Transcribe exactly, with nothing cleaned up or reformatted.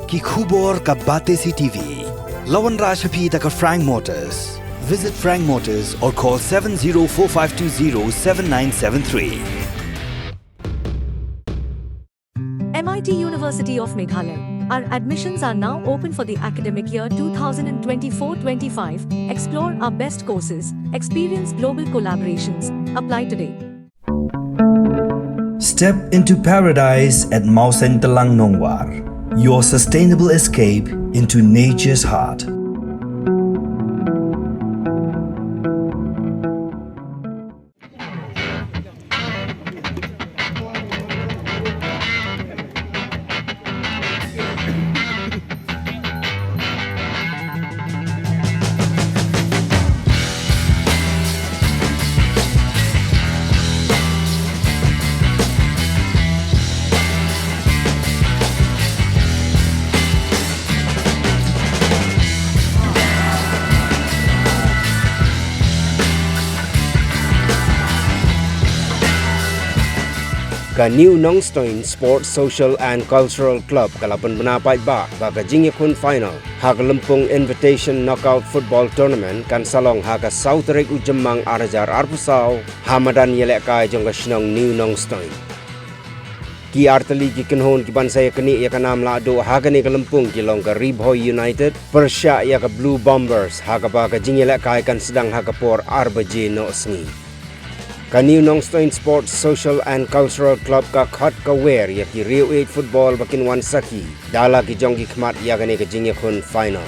Ki khubor ka Batesi T V. La wanrah sha phi da ka Frank Motors. Visit Frank Motors or call seven zero four five two zero seven nine seven three. M I T University of Meghalaya. Our admissions are now open for the academic year two thousand twenty-four twenty-five. Explore our best courses, experience global collaborations. Apply today. Step into paradise at Mawsyntelang Nongwar, your sustainable escape into nature's heart. Ka New Nongstoin Sports Social and Cultural Club ka la pynbna paidbah ba ka jingïakhun final ha ka Lympung Invitation Knockout Football Tournament kan sa long ha ka saw tarik u Jymmang ar hajar arphew saw ha madan ïalehkai jong ka shnong New Nongstoin. Ki artylli ki kynhun ki ban sa ïaknieh ïa ka nam lahduh ha kane ka lympung ki long ka Ri Bhoi United pyrshah ïa ka Blue Bombers, ha kaba ka jingïalehkai kan sdang ha ka por ar baje noh sngi. Ka New Nongstoin Sports Social and Cultural Club ka khot ka wer ïa ki riew ïeit football ba kin wan sakhi da la ki jong ki khmat ïa kane ka jingïakhun final.